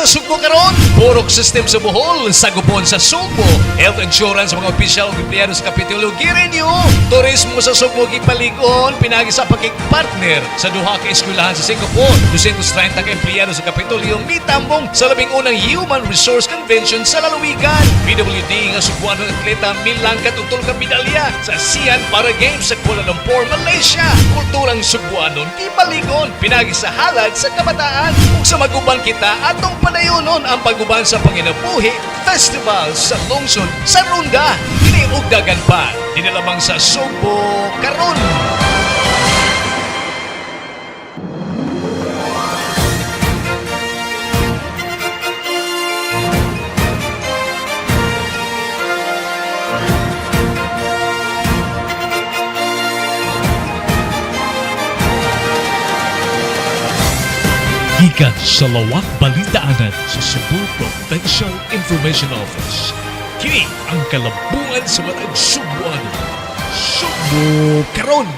sa Sugbo karon. Purok system sa Bohol, sagupon sa Sugbo. Health insurance sa mga opisyal ug empleyado sa Kapitolyo girenew. Turismo sa Sugbo gipalig-on pinagi sa pakigpartner sa duha ka eskwelahan sa Singapore. 230 ka empleyado sa Kapitolyo mitambong sa 11ng Human Resource Convention sa lalawigan. PWD nga Sugbuanong atleta milangkat og tulo ka medalya sa ASEAN Para Games sa Kuala Lumpur, Malaysia. Kulturang Sugbuanon gipalig-on pinagi sa halad sa kabataan. Ug sa maguban kita atong padayonon ang pag-uban sa Panginabuhi Festival sa lungsod sa Ronda. Kini og dagan pa dinhi lamang sa Sugbo karon. Gikan sa Lawak Balitaanan sa Cebu Provincial Information Office. Kini ang kalambuan sa matag Sugboano. Sugbo karon.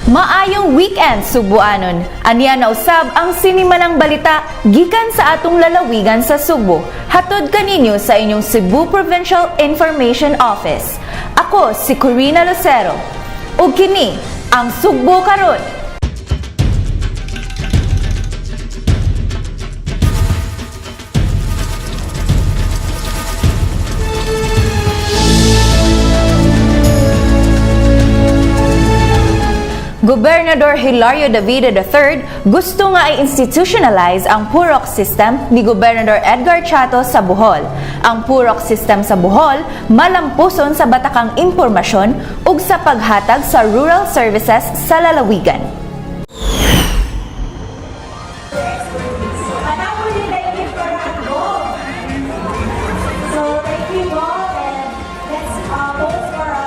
Maayong weekend, Sugboanon. Aniya na usab ang sinimanang balita gikan sa atong lalawigan sa Sugbo. Hatod kaninyo sa inyong Cebu Provincial Information Office. Ako si Corina Lucero. Ug kini ang Sugbo karon. Gobernador Hilario Davide III gusto nga i-institutionalize ang Purok system ni Gobernador Edgar Chatto sa Bohol. Ang Purok system sa Bohol malampuson sa batakang impormasyon ug sa paghatag sa rural services sa lalawigan. So thank you all and let's pose for a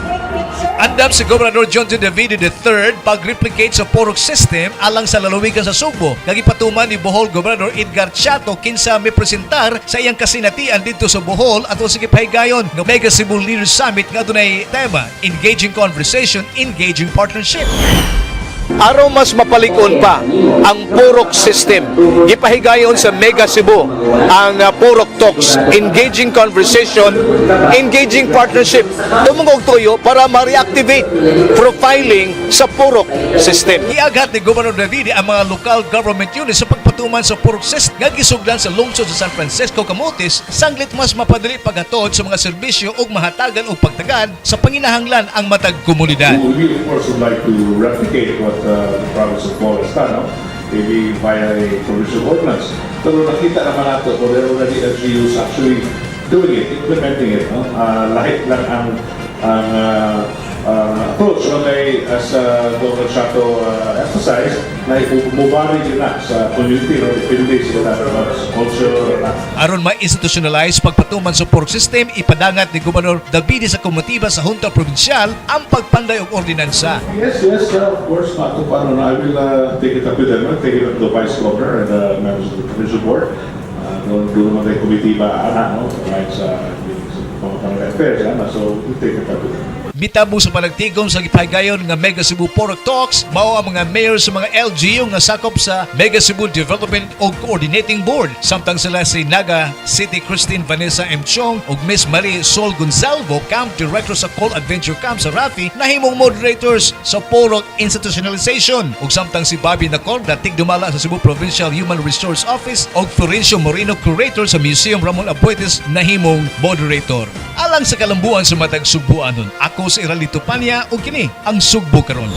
quick picture. Andam si Gobernador John J. Davide III pag-replicate sa Purok system alang sa lalawigan sa Sugbo. Nagipatuman ni Bohol Gobernador Edgar Chatto kinsa mipresentar sa iyang kasinatian didto sa Bohol ato sa gipahigayon nga Mega Cebu Leaders Summit nga adunay tema Engaging Conversation, Engaging Partnership. Aron mas mapalig-on pa ang Purok system, gipahigayon sa Mega Cebu ang Purok Talks, engaging conversation, engaging partnership. Tumungog tuyo para ma-reactivate profiling sa Purok system. Giaghat ni Gobernador Davide ang mga local government units sa pagpatuman sa Purok system nga gisugdan sa lungsod sa San Francisco, Camotes, sanglit mas mapadali paghatod sa mga serbisyo ug mahatagan og pagtagad sa panginahanglan ang matag komunidad. We of course would like to replicate what the province of Bohol has done, no? Maybe via a provincial ordinance. Pero nakita naman nato, well, there are already LGUs actually doing it, implementing it. No? Lahit lang ang approach. No? Kay, as Governor Chatto emphasized, na mubari din na sa community, no? Depende sila sa culture, na. Aron ma-institutionalize pagpatuman sa Purok system, ipadangat ni Gobernador Davide sa komitiba sa Junta Provincial ang pagpanday og ordinansa. Yes, of course. Not to paano na. I will take it up with them. I'll take it up with the Vice Governor and the members of the Provincial Board. Doon naman tayo komitiba, ana, no? Right sa mga barangay affairs, ana. So, we'll take it up with them. Mitambong sa panagtigom sa gipahigayon nga Mega Cebu Purok Talks, mao ang mga mayor sa mga LGU nga sakop sa Mega Cebu Development ug Coordinating Board. Samtang sila si Naga City Christine Vanessa M. Chong ug Miss Marie Sol Gonzalvo, Camp Director sa Call Adventure Camp sa Rafi, nahimong moderators sa Purok Institutionalization. Ug samtang si Bobby Nacorda, tigdumala sa Cebu Provincial Human Resource Office, ug Florencio Moreno, Curator sa Museum Ramon Aboitiz, nahimong moderator. Alang sa kalambuan sa matag Sugboanon, ako si Iralito Panya ug kini ang Sugbo karon.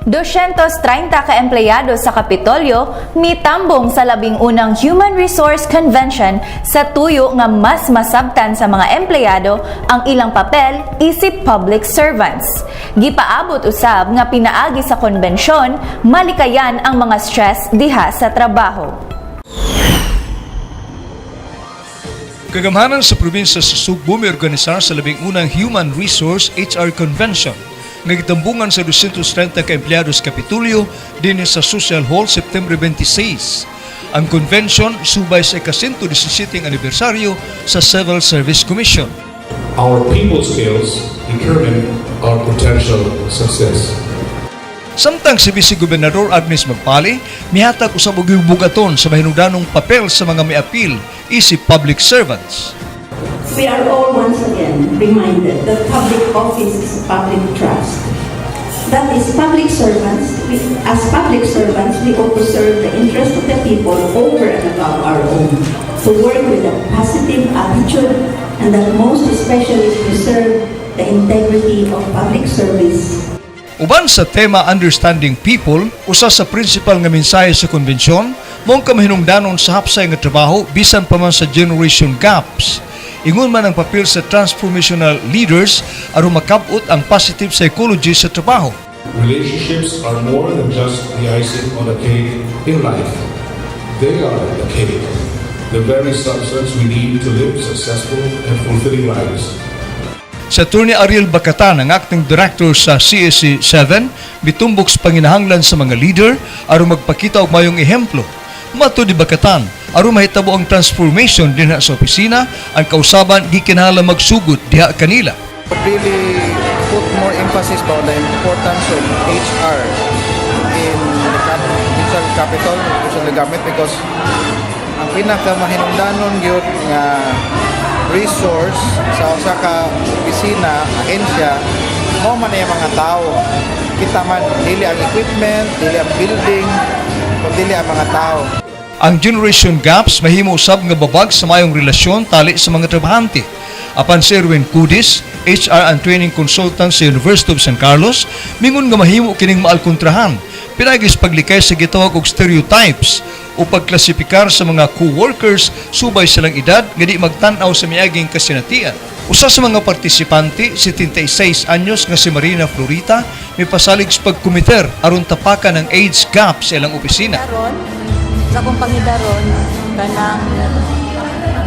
230 ka empleyado sa Kapitolyo mitambong sa 11ng Human Resource Convention sa tuyo nga mas masabtan sa mga empleyado ang ilang papel isip public servants. Gipaabot usab nga pinaagi sa konbensyon malikayan ang mga stress diha sa trabaho. Kagamhanan sa probinsya sa Sugbo miorganisar sa 11ng Human Resource HR Convention nga gitambungan sa 230 ka empleyado sa Kapitolyo dinhi sa Social Hall September 26. Ang convention subay sa ika-117 anibersaryo sa Civil Service Commission. Our people skills determine our potential success. Samtang si Vice Gobernador Agnes Magpali mihatag usab og bugaton sa mahinungdanong papel sa mga miapil isip public servants. We are all once again reminded that public office is public trust. That is, public servants, as public servants, we ought to serve the interest of the people over and above our own, to work with a positive attitude, and that most especially preserve the integrity of public service. Uban sa tema Understanding People, usa sa principal nga mensahe sa konbensyon, mao ang kamahinungdanon sa hapsay nga trabaho bisan pa man sa generation gaps. Ingon man ang papel sa transformational leaders aron makab-ot ang positive psychology sa trabaho. Relationships are more than just the icing on a cake in life. They are the cake, the very substance we need to live successful and fulfilling lives. Sa Attorney Ariel Bacatan, ang acting director sa CSC 7, mitumbok sa panginahanglan sa mga leader aron magpakita og mayong ehemplo. Matud ni Bacatan, aron mahitabo ang transformation dinha sa opisina, ang kausaban gikinahanglan magsugod diha kanila. Really put more emphasis on the importance of HR in the provincial capital, provincial government, because ang pinakamahinungdanon gyud nga resource sa usa ka opisina, ahensya, mao man ang mga tao. Kita man, dili ang equipment, dili ang building, kundi ang mga tao. Ang generation gaps mahimo usab nga babag sa mayong relasyon tali sa mga trabahante. Apan si Erwin Cudis, HR and Training Consultant sa University of San Carlos, mingon nga mahimo kining maalkontrahan pinaagi sa paglikay sa gitawag og stereotypes o pagklasipikar sa mga co-workers subay silang edad nga di magtan-aw sa miaging kasinatian. Usa sa mga partisipante, 76 anyos nga si Marina Florita, mipasalig sa pagkumiter aron tapakan ang age gap sa ilang opisina. Karon sa akong pangidaron, kanang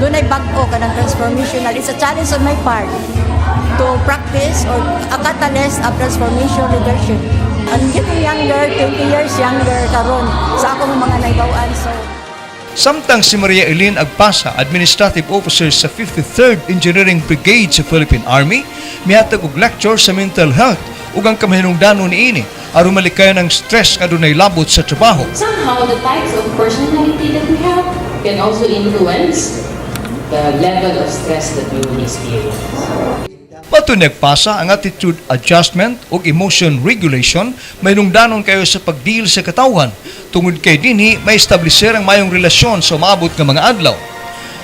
dunay bag-o, kanang transformational. It's a challenge on my part to practice or a catalyst of transformation leadership. I'm getting younger, 20 years younger karon sa akong mga nahibaw-an, so Samtang si Maria Eileen Agpasa, Administrative Officer sa 53rd Engineering Brigade sa Philippine Army, mihatag og lecture sa mental health ug ang kamahinungdanon niini aron malikayan ang stress nga dunay labot sa trabaho. Somehow, the types of personality that we have can also influence the level of stress that we will experience. Matud ni Agpasa, ang attitude adjustment ug emotion regulation mahinungdanon kayo sa pagdeal sa katawhan tungod kay dinhi ma-establisher ang mayong relasyon sa umaabot nga mga adlaw.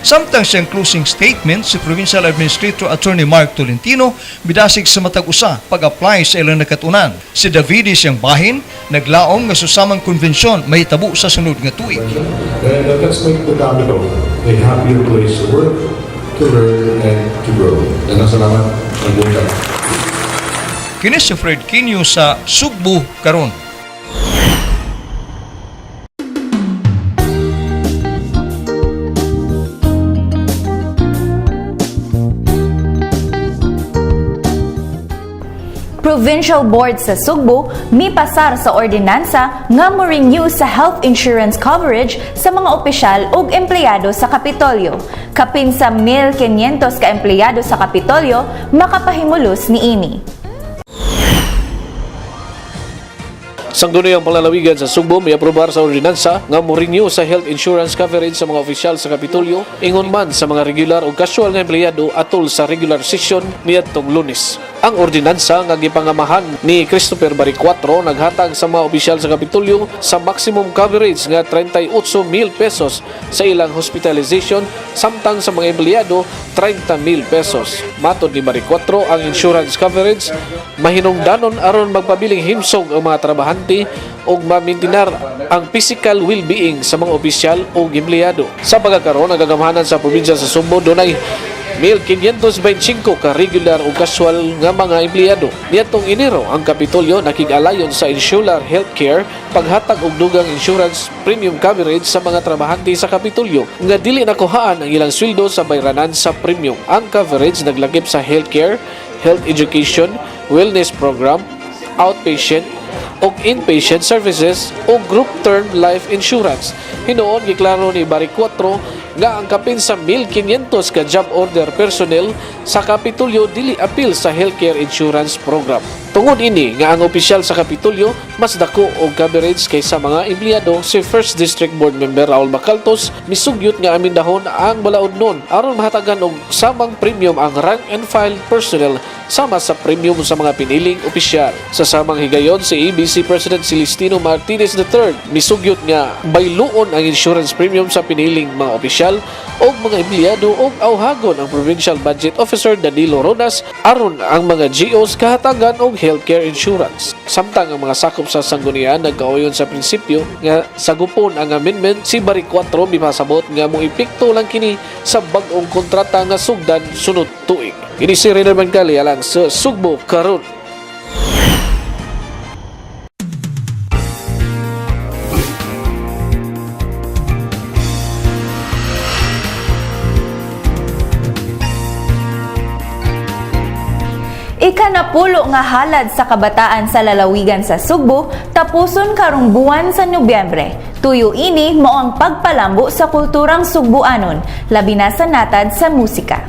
Samtang siyang closing statement, si Provincial Administrator Attorney Mark Tolentino midasig sa matag usa pag-apply sa ilang nakatunan. Si Davide siyang bahin, naglaom nga susamang konbensyon mahitabo sa sunod nga tuig. And let's make the capital a happier place to work, to learn, and to grow. Daghang salamat. Mabuntag. Kini si Fred Quinio sa Sugbo Karon. Provincial Board sa Sugbo mipasar sa ordinansa nga mo-renew sa health insurance coverage sa mga opisyal ug empleyado sa Kapitolyo. Kapin sa 1,500 ka empleyado sa Kapitolyo makapahimulos niini. Sangguniang Panlalawigan sa Sugbo may aprobar sa ordinansa nga mo-renew sa health insurance coverage sa mga opisyal sa Kapitolyo ingon man sa mga regular o casual nga empleyado atol sa regular session niadtong Lunes. Ang ordinansa nga gipangamahan ni Christopher Baricuatro naghatag sa mga opisyal sa Kapitolyo sa maximum coverage nga 38,000 pesos sa ilang hospitalization, samtang sa mga empleyado 30,000 pesos. Matod ni Baricuatro, ang insurance coverage mahinungdanon aron magpabiling himsog ang mga trabahante ug mamintinar ang physical well-being sa mga opisyal o empleyado. Sa pagkakaroon, ang kagamhanan sa probinsya sa Sugbo dunay 1,525 ka regular o casual nga mga empleyado. Niadtong Enero, ang Kapitolyo nakig-alayon sa Insular Healthcare paghatag og dugang insurance premium coverage sa mga trabahante sa Kapitolyo nga dili nakuhaan ang ilang sweldo sa bayranan sa premium. Ang coverage naglakip sa healthcare, health education, wellness program, outpatient ug inpatient services o group term life insurance. Hinuon giklaro ni Baricuatro nga ang kapin sa 1,500 ka job order personnel sa Kapitolyo dili apil sa healthcare insurance program. Tungod ini nga ang opisyal sa Kapitolyo mas dako og coverage kaysa mga empleyado, si First District Board Member Raul Bacaltos misugyot nga amindahon ang balaod nun aron mahatagan og samang premium ang rank and file personnel sama sa premium sa mga piniling opisyal. Sa samang higayon, si ABC President Celestino Martinez III misugyot nga bayluon ang insurance premium sa piniling mga opisyal o mga empleyado og awhagon ang Provincial Budget Officer Danilo Ronas aron ang mga GOs kahatagan og healthcare insurance. Samtang ang mga sakop sa sanggunian nagkauyon sa prinsipyo nga sagupon ang amendment, si Baricuatro mipasabot nga moepekto lang kini sa bag-ong kontrata nga sugdan sunod tuig. Ini si Rainer Mancali alang sa Sugbo Karon. Ikanapulo nga halad sa kabataan sa lalawigan sa Sugbo tapuson karong buwan sa Nobyembre. Tuyo ini mao ang pagpalambo sa kulturang Sugbuanon, labi na sa natad sa musika.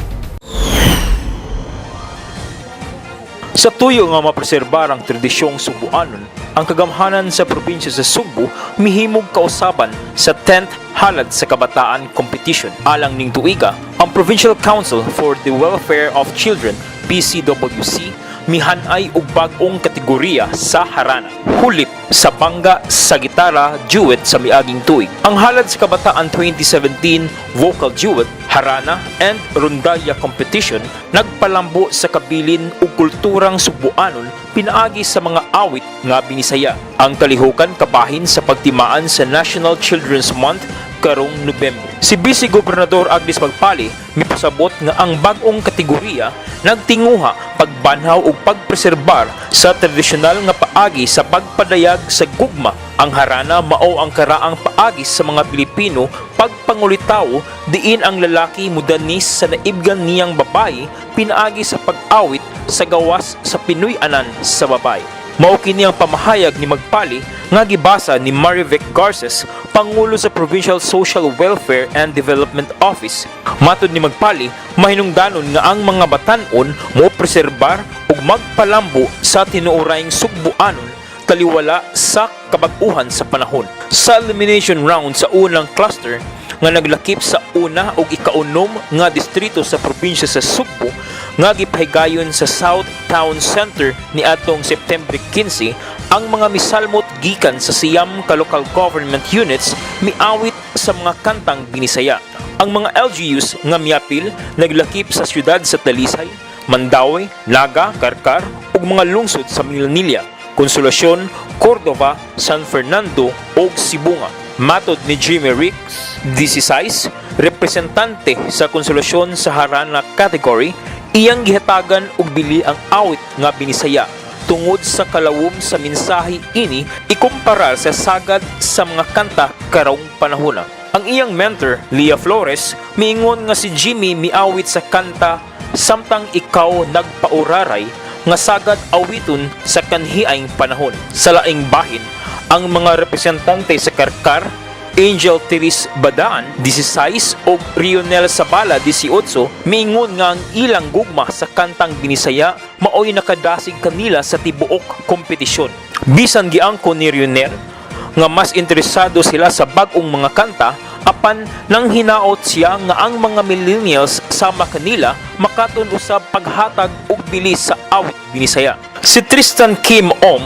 Sa tuyo nga mapreserbar ang tradisyong Sugbuanon, ang kagamhanan sa probinsya sa Sugbo mihimog kausaban sa 10th Halad sa Kabataan Competition. Alang ning tuiga, ang Provincial Council for the Welfare of Children, PCWC, mihanay og bag-ong kategorya sa harana. Hulip sa bangga sa gitara duet sa miaging tuig. Ang Halad sa Kabataan 2017 Vocal Duet, Harana and Rondalla Competition nagpalambo sa kabilin ug kulturang Sugbuanon pinaagi sa mga awit nga binisaya. Ang kalihukan kabahin sa pagtimaan sa National Children's Month karong Nobyembre. Si Vice Gobernador Agnes Magpali mipasabot nga ang bag-ong kategorya nagtinguha pagbanhaw ug pagpreserbar sa tradisyonal nga paagi sa pagpadayag sa gugma. Ang harana mao ang karaang paagi sa mga Pilipino pagpangulitaw, diin ang lalaki mudanis sa naibgan niyang babae pinaagi sa pag-awit sa gawas sa Pinoy-anan sa babae. Mao kini ang pamahayag ni Magpali nga gibasa ni Marivic Garces, Pangulo sa Provincial Social Welfare and Development Office. Matod ni Magpali, mahinungdanon nga ang mga batan-on mo preserbar ug magpalambo sa tinuorayng Sugbuanon taliwala sa kabag-uhan sa panahon. Sa elimination round sa unang cluster nga naglakip sa una ug ikaunom nga distrito sa probinsya sa Sugbo nga gipahigayon sa South Town Center niadtong September 15, ang mga misalmot gikan sa 9 ka local government units miawit sa mga kantang Binisaya. Ang mga LGUs nga miapil naglakip sa siyudad sa Talisay, Mandaue, Naga, Carcar ug mga lungsod sa Minglanilla, Consolacion, Cordova, San Fernando ug Sibonga. Matod ni Jimmy Ricks, 16, representante sa Consolacion sa Harana category, iyang gihatagan og bili ang awit nga Binisaya tungod sa kalawom sa mensahe ini ikumpara sa sagad sa mga kanta karong panahona. Ang iyang mentor, Leah Flores, miingon nga si Jimmy miawit sa kanta Samtang Ikaw Nagpauraray nga sagad awiton sa kanhiaing panahon. Sa laing bahin, ang mga representante sa Carcar, Angel Teres Badaan, 16, ug Rionel Sabala, 18, miingon nga ang ilang gugma sa kantang Binisaya maoy nakadasig kanila sa tibuok kompetisyon. Bisan giangko ni Rionel nga mas interesado sila sa bag-ong mga kanta, apan nang hinaot siya nga ang mga millennials sama kanila makaton usab paghatag og bilis sa awit Binisaya. Si Tristan Kim Om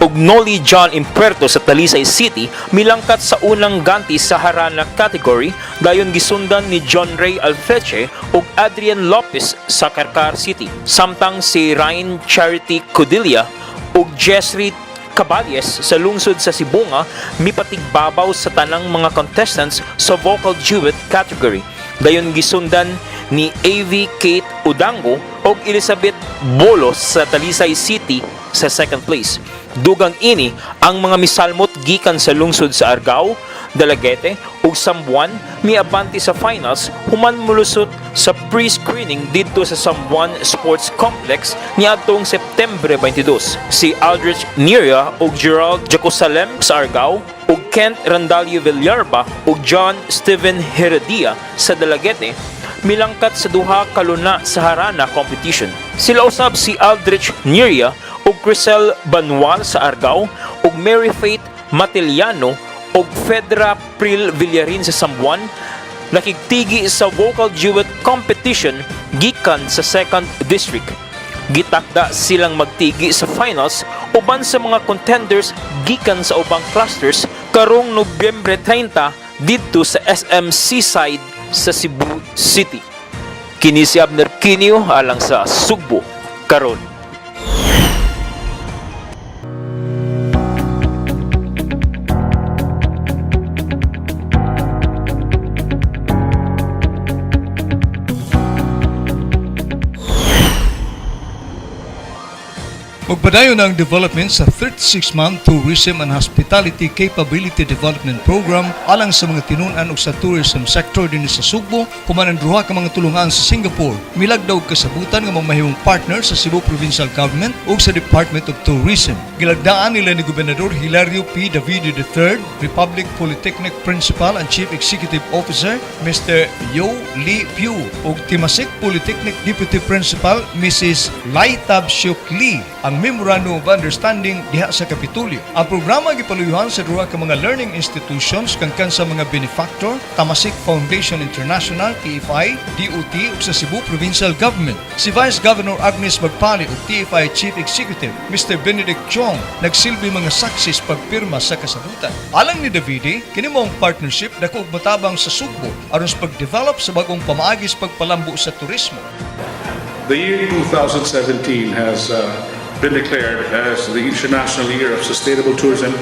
ug Nolly John Impuerto sa Talisay City milangkat sa unang ganti sa Harana category, dayon gisundan ni John Ray Alfeche ug Adrian Lopez sa Carcar City. Samtang si Ryan Charity Codilia ug Jessry Caballes sa lungsod sa Sibonga mipatigbabaw sa tanang mga contestants sa vocal duet category. Dayon gisundan ni AV Kate Udango ug Elizabeth Bolos sa Talisay City sa second place. Dugang ini ang mga misalmot gikan sa lungsod sa Argao, Dalaguete ug San Juan miabante sa finals human molusot sa pre-screening didto sa San Juan Sports Complex niadtong September 22. Si Aldrich Neria ug Gerald Jacosalem sa Argao ug Kent Randalio Villarba ug John Steven Heredia sa Dalaguete milangkat sa duha ka luna sa Harana competition. Sila usab si Aldrich Neria ug Crisel Banwal sa Argao ug Mary Faith Matiliano ug Fedra Pril Villarin sa San Juan nakigtigi sa vocal duet competition gikan sa 2nd District. Gitakda silang magtigi sa finals uban sa mga contenders gikan sa ubang clusters karong Nobyembre 30 didto sa SM Seaside sa Cebu City. Kini si Abner Quinio alang sa Sugbo Karon. Magpadayon ang development sa 36-month Tourism and Hospitality Capability Development Program alang sa mga tinun-an ug sa tourism sector dinhi sa Sugbo, human ang duha ka mga tulungan sa Singapore milagdaw og kasabutan nga mamahimong partner sa Cebu Provincial Government ug sa Department of Tourism. Gilagdaan nila ni Gobernador Hilario P. Davide III, Republic Polytechnic Principal and Chief Executive Officer Mr. Yo Lee Pew ug Temasek Polytechnic Deputy Principal Mrs. Lai Tab Siok Lee ang Memorandum of Understanding diha sa Kapitolyo. Ang programa gipaluyuhan sa duha ka mga learning institutions kangkan sa mga benefactor, Temasek Foundation International TFI, DOT ug sa Cebu Provincial Government. Si Vice Governor Agnes Magpali ug TFI Chief Executive Mr. Benedict Chong nagsilbi mga saksi sa pagpirma sa kasabutan. Alang ni Davide, kini maong partnership dako og matabang sa Sugbo aron sa pag-develop sa bagong pamaagi sa pagpalambo sa turismo. The year 2017 has been declared as the International Year of Sustainable Tourism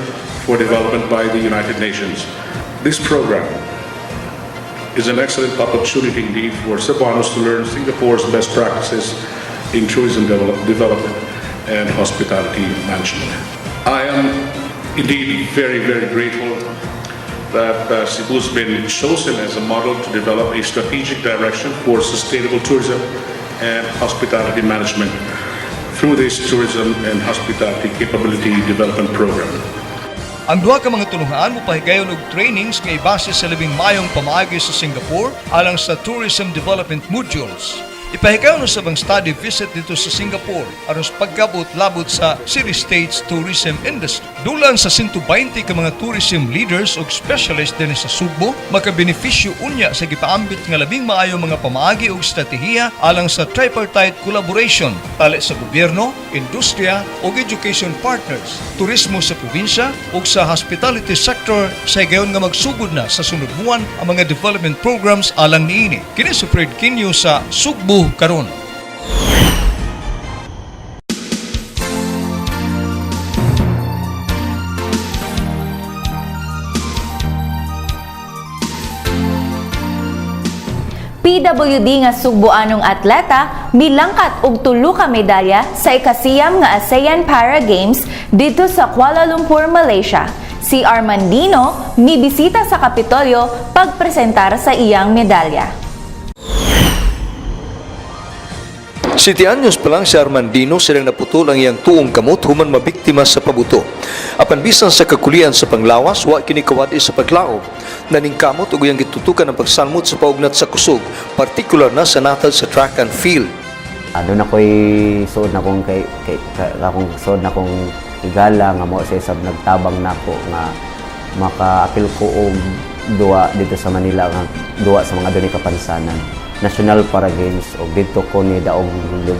for Development by the United Nations. This program is an excellent opportunity indeed for Cebuanos to learn Singapore's best practices in tourism development and hospitality management. I am indeed very, very grateful that Cebu's been chosen as a model to develop a strategic direction for sustainable tourism and hospitality management through this Tourism and Hospitality Capability Development Program. Ang duha ka mga tulungan mopahigayon og trainings nga ibase sa labing maayong pamaagi sa Singapore alang sa tourism development modules. Ipahigayon usab ang study visit didto sa Singapore aron sa pagkabot labot sa city states tourism industry. Dulan sa 120 ka mga tourism leaders ug specialist dinhi sa Sugbo makabenepisyo unya sa gipaambit nga labing maayo mga pamaagi ug estratehiya alang sa tripartite collaboration tali sa gobyerno, industriya ug education partners, turismo sa probinsya ug sa hospitality sector sa higayon nga magsugod na sa sunod buwan ang mga development programs alang niini. Kini si Fred Quinio sa Sugbo Karon. PWD nga Sugboanong atleta milangkat og tulo ka medalya sa ikasiyam nga ASEAN Para Games didto sa Kuala Lumpur, Malaysia. Si Armandino mibisita sa Kapitolyo pagpresentar sa iyang medalya. 7 anyos pa lang si Armandino silang naputol ang iyang tuong kamot human mabiktima sa pabuto. Apan bisan sa kakulian sa panglawas, wa kini kawad sa paglaom. Naningkamot ug iyang gitutukan ang pagsalmot sa paugnat sa kusog, partikular na sa natad sa track and field. Doon ako'y suod na kong kay akong suod na kong higala nga mo sa isab nagtabang nako nga makaapil ko og duwa dito sa Manila, nga duwa sa mga dunay kapansanan. National Para Games, og didto ko ni daog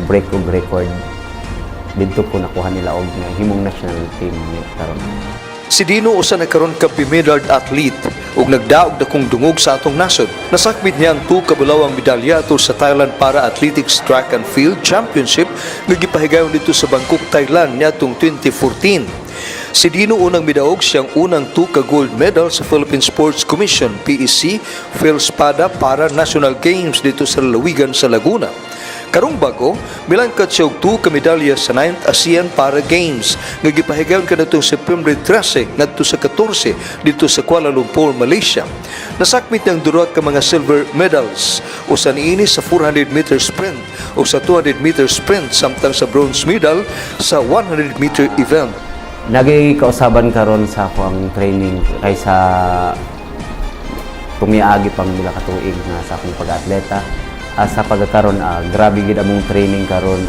break og record. Didto ko nakuha nila og himong national team ni karon. Si Dino usa na karon ka medaled athlete ug nagdaog dakong dungog sa atong nasod. Nasakmit niya ang tuo ka bulawang medalya atol sa Thailand Para Athletics Track and Field Championship nga gipahigayon didto sa Bangkok, Thailand niadtong 2014. Si Dino unang midaog siyang unang 2 ka gold medal sa Philippine Sports Commission PSC PhilSPADA Para National Games didto sa lalawigan sa Laguna. Karong bago, milangkat siya og 2 ka medalya sa 9th ASEAN Para Games nga gipahigayon kanatong September 13 ngadto sa 14 didto sa Kuala Lumpur, Malaysia. Nasakmit niyang duha ka mga silver medals, usa niini sa 400 meter sprint ug sa 200 meter sprint, samtang sa bronze medal sa 100 meter event. Nagay kausaban karon sa ako ang training kaysa tumiagi pang mila ka tuig nga sa akong pag-atleta. Sa pagkakaron, grabe gid among training karon,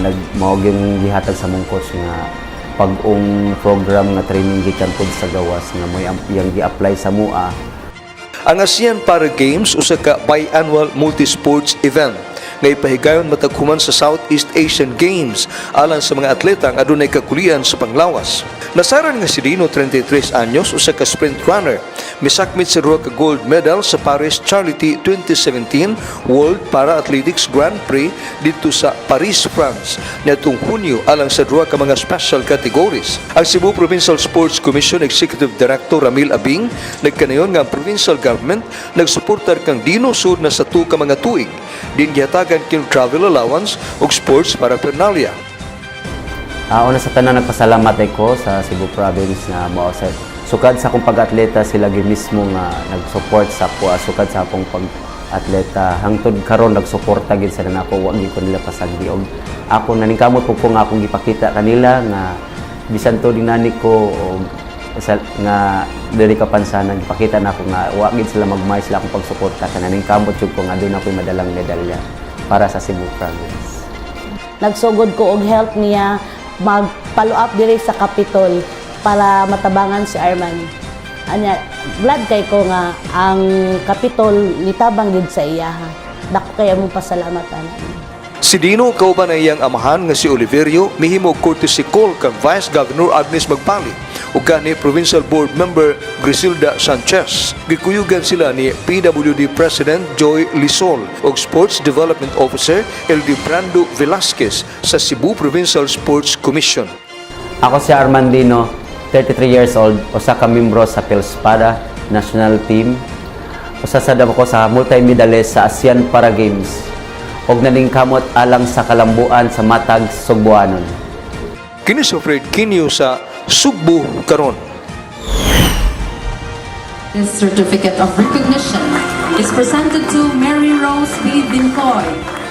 nag mao gyud gihatag sa among coach nga pag-ong program nga training gikan pud sa gawas nga mo'y iyang gi-apply sa mua. Ang ASEAN Para Games usa ka biannual multi-sports event nga ipahigayon matag human sa Southeast Asian Games alang sa mga atleta ang adunay kakulian sa panglawas. Nasaran nga si Dino, 33 anyos, usa ka sprint runner. Misakmit sa duha ka gold medal sa Paris Charity 2017 World Para Athletics Grand Prix didto sa Paris, France niadtong Hunyo alang sa duha ka mga special categories. Ang Cebu Provincial Sports Commission Executive Director Ramil Abing nagkanayon nga ang provincial government nagsuportar kang Dino sud na sa 2 ka mga tuig. Din gihatagan kini travel allowance ug sports paraphernalia. Una sa tanan, nagpasalamat ko sa Cebu Province nga mao sa sukad sa akong pag-atleta sila gyud mismo nga nag-support sa ako, sukad sa akong pag-atleta hangtod karon nagsuporta gid sila nako, wa gyud ko nila pasagdi. Og ako naningkamot pud ko nga akong gipakita kanila nga bisan to dinani ko og sa, nga diri ka pansanan, gipakita nako nga wa gid sila magmay sila akong pagsuporta, kanang kamot jud ko nga doon ako'y madalang medalya para sa Cebu Province. Nagsugod ko og help niya mag-follow up diri sa Capitol para matabangan si Arman. Anya, glad kay ko nga ang Capitol nitabang gid sa iya. Dako kay among pasalamatan. Si Dino kauban ang iyang amahan nga si Oliverio mihimo og courtesy call kang Vice Governor Agnes Magpali ug gani Provincial Board Member Griselda Sanchez. Gikuyugan sila ni PWD President Joy Lisol ug Sports Development Officer LD Brando Velasquez sa Cebu Provincial Sports Commission. Ako si Armandino, 33 years old, usa ka membro sa Pilspada National Team. Usa sad ako sa multi-medalist sa ASEAN Para Games ug naningkamot alang sa kalambuan sa matag Sugbuanon. Kini si Fred Kinyo sa Sugbo Karon. This certificate of recognition is presented to Mary Rose B. Vincoy,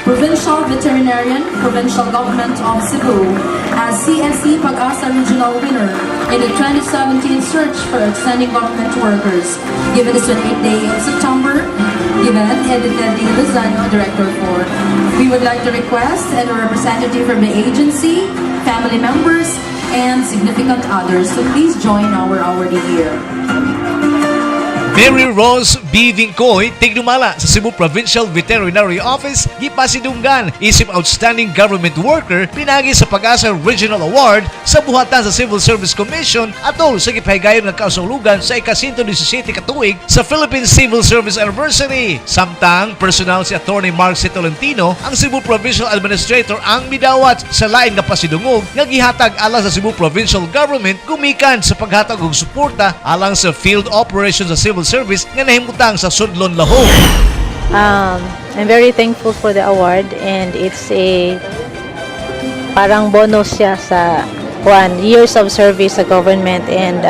Provincial Veterinarian, Provincial Government of Cebu, as CSC Pag-asa Regional Winner in the 2017 Search for Outstanding Government Workers. Given this 28th day of September, given Edith D. Lozano, Director 4. We would like to request a representative from the agency, family members, and significant others to please join our awardee here. Mary Rose B. Vincoy, tigdumala sa Cebu Provincial Veterinary Office, gipasidunggan isip Outstanding Government Worker pinagi sa Pag-asa Regional Award sa buhatan sa Civil Service Commission atol sa gipahigayon nga kausulugan sa ika-117 katuig sa Philippine Civil Service Anniversary. Samtang personal si Attorney Mark C. Tolentino, ang Cebu Provincial Administrator, ang midawat sa lain nga pasidungog nga gihatag alang sa Cebu Provincial Government gumikan sa paghatag og suporta alang sa field operations sa civil service nga nahimutang sa Sudlon, Lahug. I'm very thankful for the award and it's a parang bonus siya sa one years of service sa government and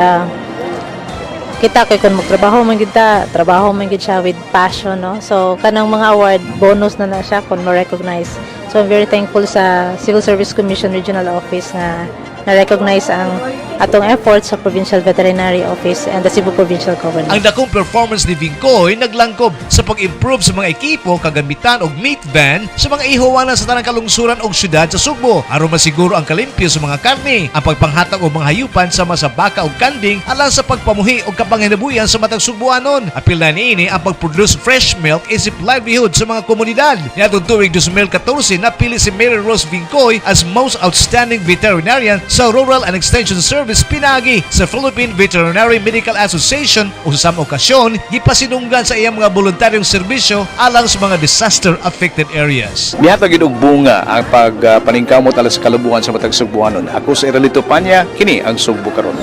kita kay kung magtrabaho man gid ta, trabaho man gid siya with passion, no? So kanang mga award, bonus na na siya kung ma-recognize. So I'm very thankful sa Civil Service Commission Regional Office nga na-recognize ang atong efforts sa Provincial Veterinary Office and the Cebu Provincial Government. Ang dakong performance ni Vincoy naglangkob sa pag-improve sa mga ekipo, kagamitan og meat van sa mga ihuwanan sa tanang kalungsuran og syudad sa Sugbo aron masiguro ang kalimpyo sa mga karne, ang pagpanghatag og mga hayupan sama sa baka ug kanding alang sa pagpamuhi og kapanginabuhian sa matag Sugbuanon. Apil na niini ang pag-produce fresh milk isip livelihood sa mga komunidad. Niadtong tuig 2014, napili si Mary Rose Vincoy as Most Outstanding Veterinarian sa Rural and Extension Service pinagi sa Philippine Veterinary Medical Association o sa samang okasyon gipasinunggan sa iyang mga voluntaryong serbisyo alang sa mga disaster affected areas. Nihatag gid og bunga ang pagpaningkamot alang sa kalubuan sa matag Sugbuanon. Ako si Eralito Panya, kini ang Sugbo Karon.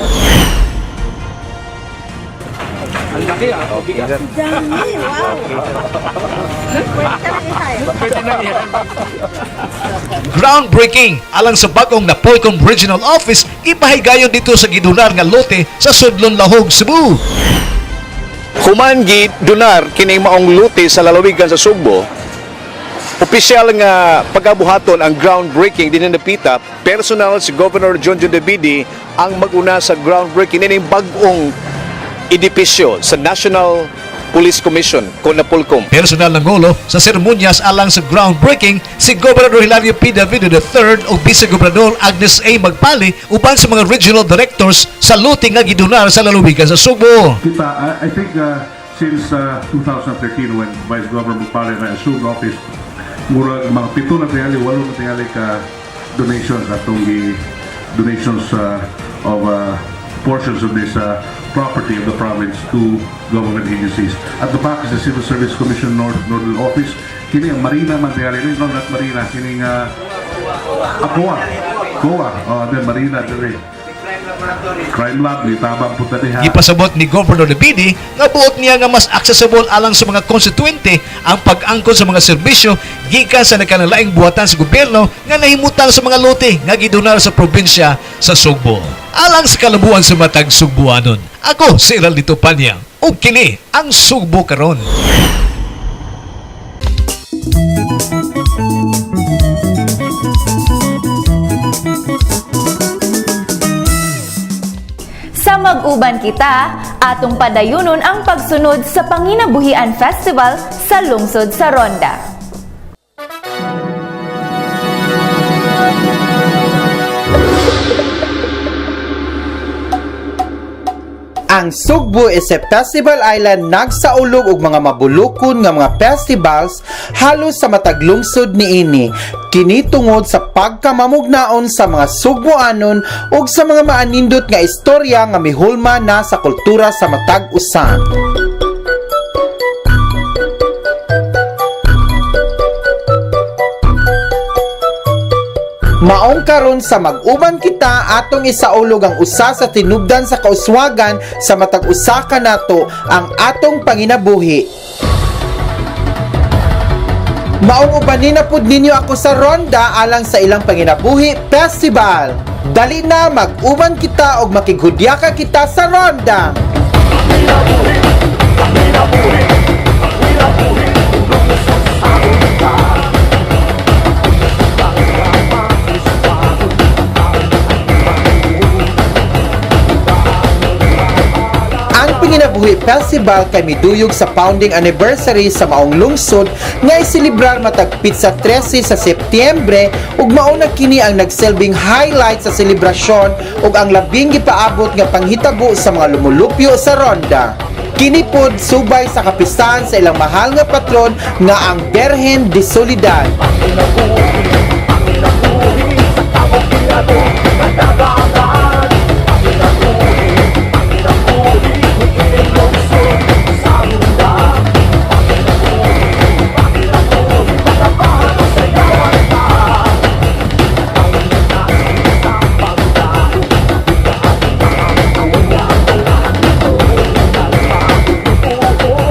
Laki ah, bigat. Dami, wow. Pwede na yan. Groundbreaking alang sa bagong Napolcom Regional Office ipahigayon dito sa gidunar nga lote sa Sudlon Lahog, Cebu. Human gidunar kining maong lote sa lalawigan sa Sugbo, opisyal nga pagabuhaton ang groundbreaking dinhi napita, personal si Governor John John Davidi ang maguna sa groundbreaking nining bag-ong edipisyo sa National Police Commission kon Napolcom. Personal nangulo sa seremonyas alang sa groundbreaking si Gobernador Hilario P. Davido III ug Vice Gobernador Agnes A. Magpali uban sa mga regional directors sa lote nga gidunar sa lalawigan sa Sugbo. Kita, I think since 2013 when Vice Governor Magpali na assumed office, murag mga pito na tingali, walo na tingali ka donations atong gi donations of portions of this property of the province to government agencies. At the back is the Civil Service Commission Northern Office. Kini ang Marina man tingali, no, not Marina, kining COA. COA, oh, then Marina dire. Crime Lab, ni tabang punta diha. Gipasabot ni Governor Davidi nga buot niya nga mas accessible alang sa mga konstituente ang pag-angkon sa mga serbisyo gikan sa nagkanalaing buhatan sa gobyerno nga nahimutang sa mga lote nga gidonar sa probinsya sa Sugbo. Alang sa kalambuan sa matag Sugbuanon. Ako si Heraldito Panya ug kini ang Sugbo Karon. Sa mag-uban kita, atong padayunon ang pagsunod sa Panginabuhian Festival sa lungsod sa Ronda. Ang Sugbo is a festival island nagsaulog og mga mabulukon nga mga festivals halos sa matag lungsod niini. Kini tungod sa pagkamamugnaon sa mga Sugboanon ug sa mga maanindot nga istorya nga mihulma na sa kultura sa matag usa. Maong karon sa mag-uban kita, atong isaulog ang usa sa tinubdan sa kauswagan sa matag usa kanato, ang atong panginabuhi. Maong ubanin na pud ninyo ako sa Ronda alang sa ilang Panginabuhi Festival. Dali na, mag-uban kita og makighudyaka kita sa Ronda. Ang Panginabuhi Festival kay miduyog sa founding anniversary sa maong lungsod nga iselebrar matag pitsa 13 sa Setyembre ug mao na kini ang nagsilbing highlight sa selebrasyon ug ang labing gipaabot nga panghitabo sa mga lumulupyo sa Ronda. Kini pod subay sa kapistahan sa ilang mahal nga patron nga ang Berhen de Soledad.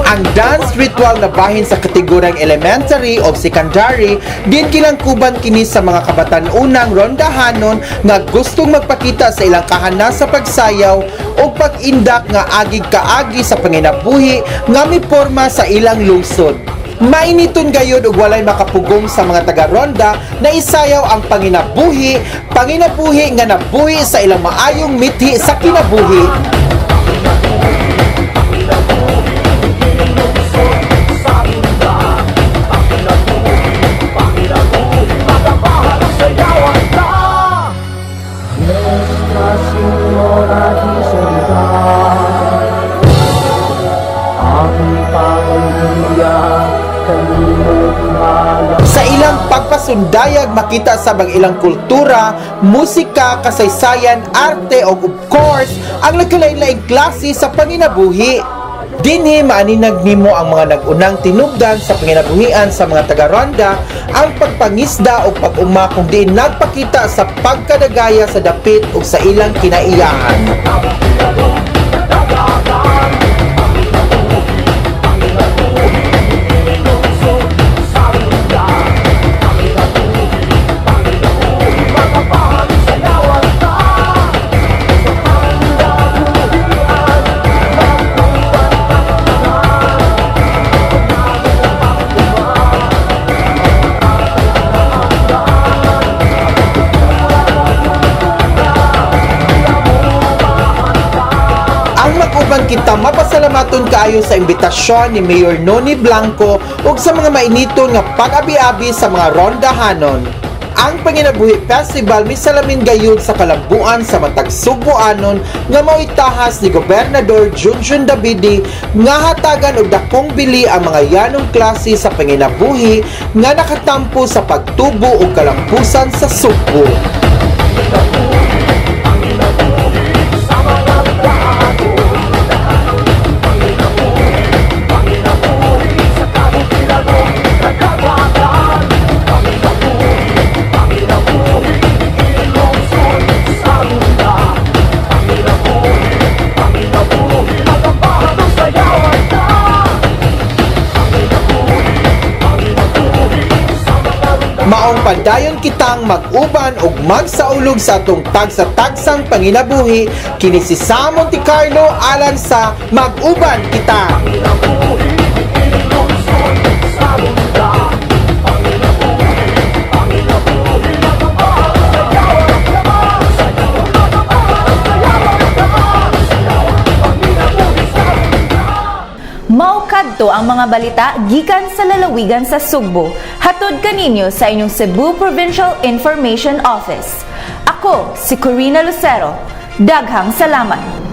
Ang dance ritual na bahin sa kategoriyang elementary o secondary din kilangkuban kini sa mga kabatan-unang rondahanon nga gustong magpakita sa ilang kahanas sa pagsayaw o pag-indak nga agig kaagi sa panginabuhi nga miporma sa ilang lungsod. Mainiton gayud og walay makapugong sa mga taga-Ronda na isayaw ang panginabuhi, panginabuhi nga nabuhi sa ilang maayong mithi sa kinabuhi. Sa ilang pagpasundayag makita sa bang ilang kultura, musika, kasaysayan, arte ug of course ang nagkalain-laing klase sa panginabuhi. Dinhi maaninag nimo ang mga nag-unang tinubdan sa panginabuhian sa mga taga-Ronda, ang pagpangisda o pag-uma kung diin nagpakita sa pagkadagaya sa dapit ug sa ilang kinaiyahan. Pasalamaton kaayo sa imbitasyon ni Mayor Noni Blanco ug sa mga mainiton nga pag-abi-abi sa mga rondahanon. Ang Panginabuhi Festival misalamin gayud sa kalambuan sa matag Sugbuanon nga mao'y tahas ni Gobernador Junjun Davide nga hatagan og dakong bili ang mga yanong klase sa panginabuhi nga nakatampo sa pagtubo ug kalampusan sa Sugbo. Maong padayon kitang mag-uban ug magsaulog sa atong tagsa-tagsang panginabuhi, kini si Sam Monte Carlo alang sa Mag-uban Kita. Mao kadto ang mga balita gikan sa lalawigan sa Sugbo. Hatod kaninyo sa inyong Cebu Provincial Information Office. Ako si Corina Lucero. Daghang salamat.